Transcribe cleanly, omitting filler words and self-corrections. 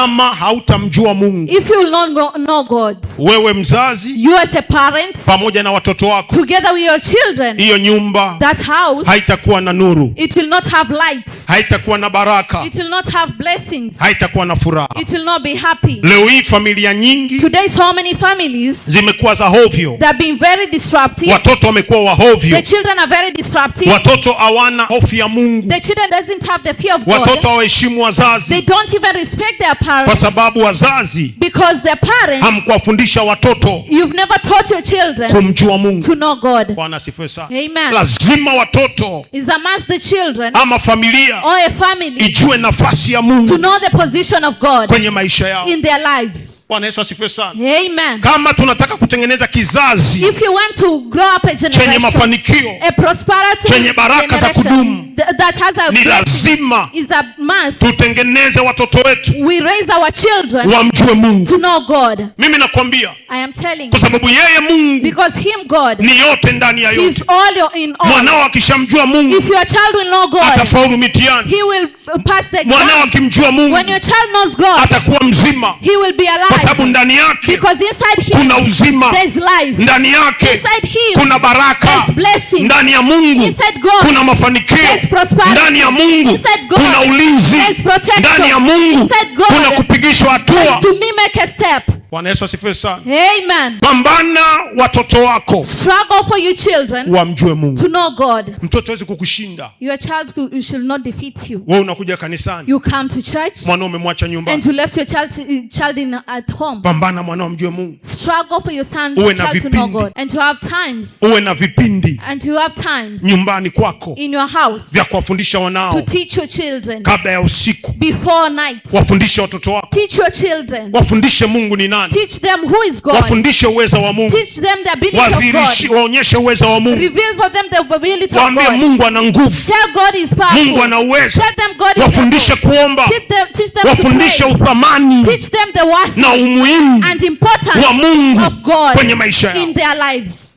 Kama hautamjua Mungu, If you will not know God, wewe mzazi you as a parent, pamoja na watoto wako, together with your children, hiyo nyumba that house, haitakuwa na nuru, it will not have lights. Haitakuwa na baraka, It will not have blessings. Haitakuwa na furaha. It will not be happy. Leo hii familia nyingi Today, so many families, zimekuwa za hovyo, they have been very disruptive. Watoto wamekuwa wahovyo, The children are very disruptive. Watoto hawana hofu ya Mungu, The children doesn't have the fear of God. Watoto hawaheshimu wazazi, They don't even respect their kwa parents sababu wazazi because their parents, hamkuwafundisha watoto you've never taught your children kumjua Mungu. To know God. Bwana asifiwe sana. Amen. Lazima watoto Is amongst the children ama familia or a family ijue nafasi ya to Mungu know the position of God kwenye maisha yao. In their lives. Bwana Yesu asifiwe sana. Amen. Kama tunataka kutengeneza kizazi If you want to grow up a chenye generation, mafanikio, a prosperity chenye baraka za generation kudumu, that has a ni blessing, lazima is a must. Tutengeneze watoto wetu We raise our children wamjue Mungu. To know God. Mimi nakwambia I am telling kwa you. Sababu yeye Mungu Because Him, God, ni yote ndani ya He's yote. all your in all. Mwanao akishamjua Mungu If your child will know God, atafaulu mitihani. He will pass the Mwanao exams. akimjua Mungu When your child knows God, atakuwa mzima, he will be kwa alive. Sababu ndani yake Because inside him, kuna uzima, there's life. Ndani yake Inside him, kuna baraka, there's blessing. Ndani ya Mungu Inside God, kuna mafanikio, there's prosperity. Ndani ya Mungu Inside God, kuna ulinzi, there's protection. Ndani ya Mungu Inside God, kuna kupigishwa hatua. to me make a step. Bwana Yesu asifiwe sana. Amen. Pambana watoto wako Struggle for your children wamjue Mungu. To know God. Mtoto hawezi kukushinda. Your child should not defeat you. Wewe unakuja kanisani, You come to church mwanao umemwacha nyumbani. And you left your child in at home. Pambana mwanao amjue Mungu. Struggle for your son Uwe na child to know vipindi. God and to have times Uwe na vipindi and to have times nyumbani kwako in your house vya kuwafundisha wanao to teach your children kabla ya usiku. Before night. Wafundishe watoto wako, Teach your children. Wafundishe Mungu ni nani, Teach them who is God. Wafundishe uweza wa Mungu, Teach them the ability of wadhihirishe, God. waonyeshe uweza wa Mungu, Reveal for them the ability of waambie God. Mungu ana nguvu, Tell God is Mungu powerful. ana uwezo, Tell them God is wafundishe able. kuomba, Teach them to wafundishe pray. uthamani Teach them the worth na umuhimu and importance wa Mungu of God kwenye maisha yao. In their lives.